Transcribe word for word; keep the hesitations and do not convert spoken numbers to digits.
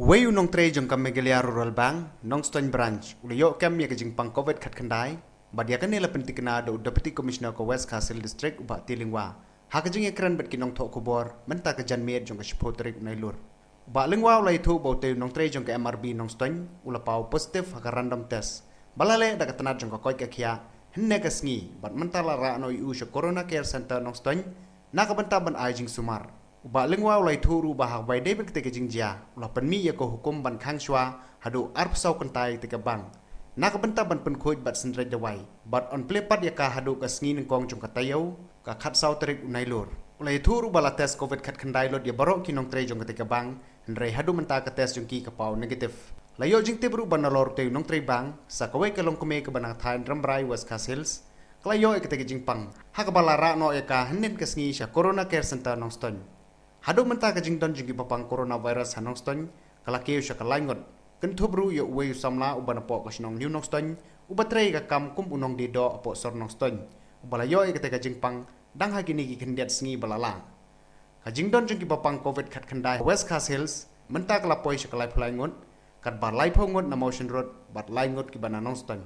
Uwei u nongtrei jong ka Meghalaya Rural Bank, Nongstoiñ Branch, u la ïoh kem ïa ka jingpang COVID khatkhyndai, bad ïa kane la pyntikna da u Deputy Commissioner ka West Khasi Hills District, u Bah T. Lyngwa, ha ka jingïakren bad ki nongthoh khubor mynta ka janmiet jong ka shiphew tarik u Nailur. U Bah Lyngwa u la ïathuh ba utei u nongtrei jong ka M R B Nongstoiñ u la paw positive ha ka random test ba la leh da ka tnat jong ka koit ka khiah hynne ka sngi, bad mynta la rah noh ïa u sha Corona Care Centre Nongstoiñ na ka bynta ban ai jingsumar. U Bah Lyngwa u la ïathuh ruh ba ha kaba ïadei bad katei ka jingjia, u la pynmih ïa ka hukum ban khang shuwa haduh arphew saw kynta ïa katei ka bank na ka bynta ban pynkhuid bad synreit dawai, bad yn plie pat ïa ka haduh ka sngi nyngkong jong ka taïew, ka khatsaw tarik u Nailur. U la ïathuh ruh ba la test COVID khatkhyndai lut ïa baroh ki nongtrei jong katei ka bank, hynrei haduh mynta ka test jong ki ka paw negative. La ïoh jingtip ruh ba nalor utei u nongtrei bank, sa kawei ka longkmie kaba na ka thaiñ Rambrai, West Khasi Hills, ka la ïoh ïa katei ka jingpang, ha kaba la rah noh ïa ka hynnin ka sngi sha Corona Care Centre Nongstoiñ. Haduh mynta ka jingdon jong kiba pang coronavirus ha Nongstoiñ ka la kiew sha ka lai ngut, kynthup ruh ïa uwei u samla uba napoh ka shnong New Nongstoiñ, uba trei ïa ka kam kum u nongdie doh hapoh sor Nongstoiñ, uba la ïoh ïa katei ka jingpang dang ha kine ki khyndiat sngi ba la lah. Ka jingdon jong kiba pang COVID khatkhyndai ha West Khasi Hills mynta ka la poi sha ka laiphew lai ngut, katba laiphew ngut na Mawshynrut bad lai ngut kiba na Nongstoiñ.